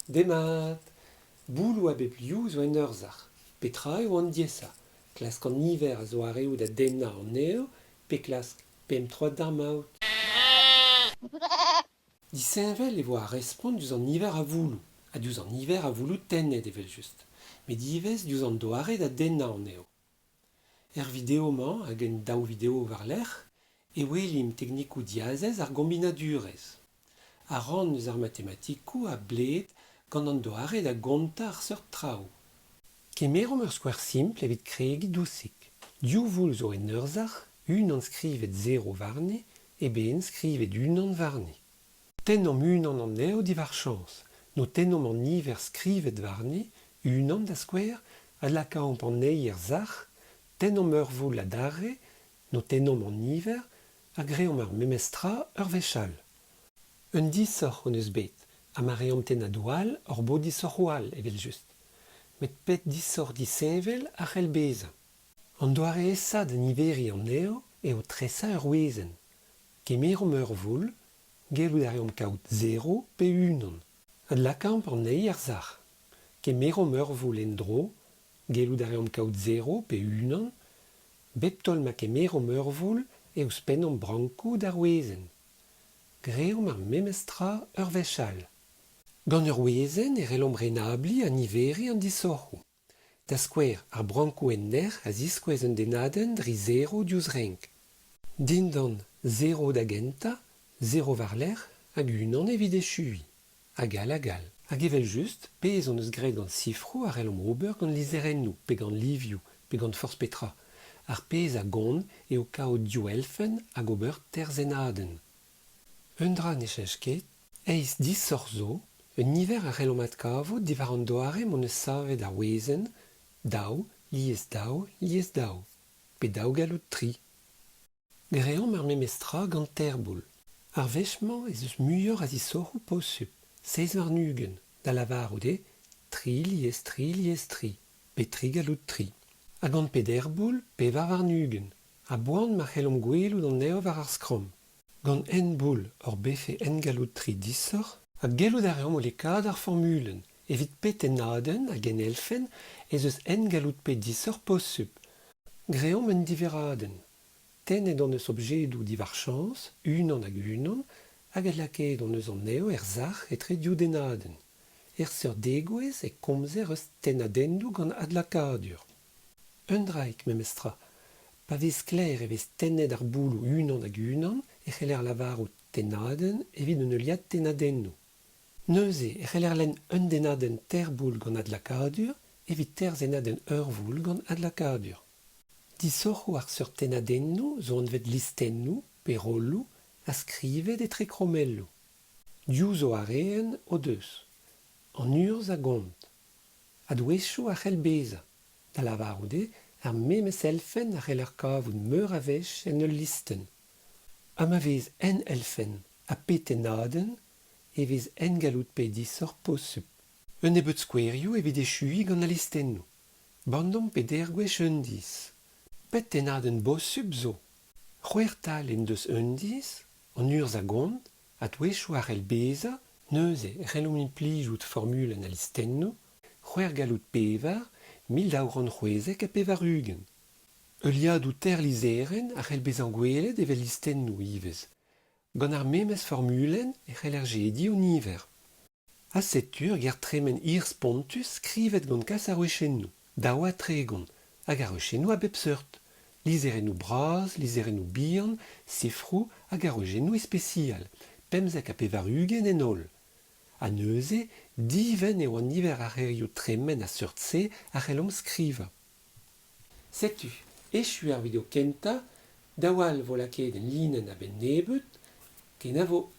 Demat ! Bouloù a bep liv zo en ur sac'h. Petra eo an diaesañ ? Klask an niver a zoareoù da dennañ anezho pe klask pemp troad d'ar maout ? Disheñvel e vo ar respont diouzh an niver a vouloù ha diouzh an niver a vouloù tennet evel-just, met ivez diouzh an doare da dennañ anezho. Er video-mañ hag en daou video war-lerc'h e welimp teknikoù diazez ar gombinadurezh. Ar rann eus ar matematikoù a bled gant an doare da gontañ ar seurt traoù. Kemeromp ur skouer simpl evit kregiñ dousik. Div voul zo en ur sac'h, unan skrivet zero warni, eben skrivet unan warni. Tennomp unan anezho diwar chañs. Notennomp an niver skrivet warni, unan da skouer, adlakaomp anezhi er sac'h, tennomp ur voul adarre, notennomp an niver, ha greomp ar memes tra ur wech all. Un disoc'h hon eus bet, ha ma reomp tennadoù all hor bo disoc'hoù all evel-just. Met pet disoc'h disheñvel a c'hell bezañ? An doare aesañ da niveriñ anezho eo tresañ ur wezenn. Kemeromp ur voul, gellout a reomp kaout zero pe unan. Adlakaomp anezhi er sac'h. Kemeromp ur voul en-dro, gellout a reomp kaout zero pe unan. Bep taol ma kemeromp ur voul e ouzhpennomp brankoù d'ar wezenn. Greomp ar memes tra ur wech all. Gant ur wezenn e c'hellomp renabliñ ha niveriñ an disoc'hoù. Da skouer, ar brankoù en nec'h a ziskouez un dennadenn dre zero diouzh renk. Dindan zero da gentañ, zero war-lerc'h hag unan evit echuiñ. Hag all hag all. Hag evel-just, pezh hon eus graet gant sifroù a c'hellomp ober gant lizherennoù pe gant livioù pe gant forzh petra. Ar pezh a gont eo kaout div elfenn hag ober terzhennadenn. Un dra ne cheñch ket, eizh disoc'h zo, un niver a c'hellomp adkavout diwar an doare m'hon eus savet ar wezenn, daou, lies daou, lies daou, pe daou galloud tri. Greomp ar memes tra gant teir-boull. Ar wech-mañ ez eus muioc'h a zisoc'hoù posupl, 27, da lavarout eo tri lies tri lies tri, pe tri galloud tri. Ha gant peder boull, 24, a-boan ma c'hellomp gwelout anezho war ar skramm. Gant un boull hor befe engalloud tri disoc'h, ha gellout a reomp hollekaat ar formulenn. Evit pet tennadenn hag en elfenn ez eus engalloud pe disoc'h posupl. Greomp un diverradenn. Tennet hon eus objedoù diwar chañs, unan hag unan, hag adlakaet hon eus anezho er sac'h etre div dennadenn. Er seurt degouezh e komzer eus tennadennoù gant adlakadur. Un draig memestra. Pa vez sklaer e vez tennet ar bouloù unan hag unan e c'heller lavarout tennadenn evit un heuliad tennadennoù. Neuze e c'heller lenn un dennadenn teir boull gant adlakadur evit teir zennadenn ur voull gant adlakadur. Disoc'hoù ar seurt tennadennoù zo anvet listennoù pe rolloù ha skrivet etre krommelloù. Div zoareenn o deus. An urzh a gont. Adwezhioù a c'hell bezañ, da lavarout eo ar memes elfenn a c'heller kavout meur a wech en ul listenn. Ha ma vez un elfenn ha pe tennadenn e vez engalloud pe disoc'h posupl. Un nebeud skouerioù evit echuiñ gant al listennoù. Bannomp peder gwech un dizh. Pet tennadenn bosupl zo ? C'hwec'h tal en deus un dizh, an urzh a gont, Adwezhioù a c'hell bezañ, neuze e c'hellomp implijout formulenn al listennoù, c'hwec'h galloud pevar, 1296. Heuliadoù teir lizherenn a c'hell bezañ gwelet evel listennoù ivez. Gant ar memes formulenn e c'heller jediñ o niver. Ha setu ur ger-tremen hir-spontus skrivet gant kalz arouezennoù, 32, hag arouezennoù a bep seurt, lizherennoù bras, lizherennoù bihan, sifroù hag arouezennoù ispisial, 95 en holl. Ha neuze, divent eo an niver a c'herioù-tremen a seurt-se a c'hellomp skrivañ. Setu, echu ar video kentañ, daou all 'vo lakaet en linenn a-benn nebeut, kenavo!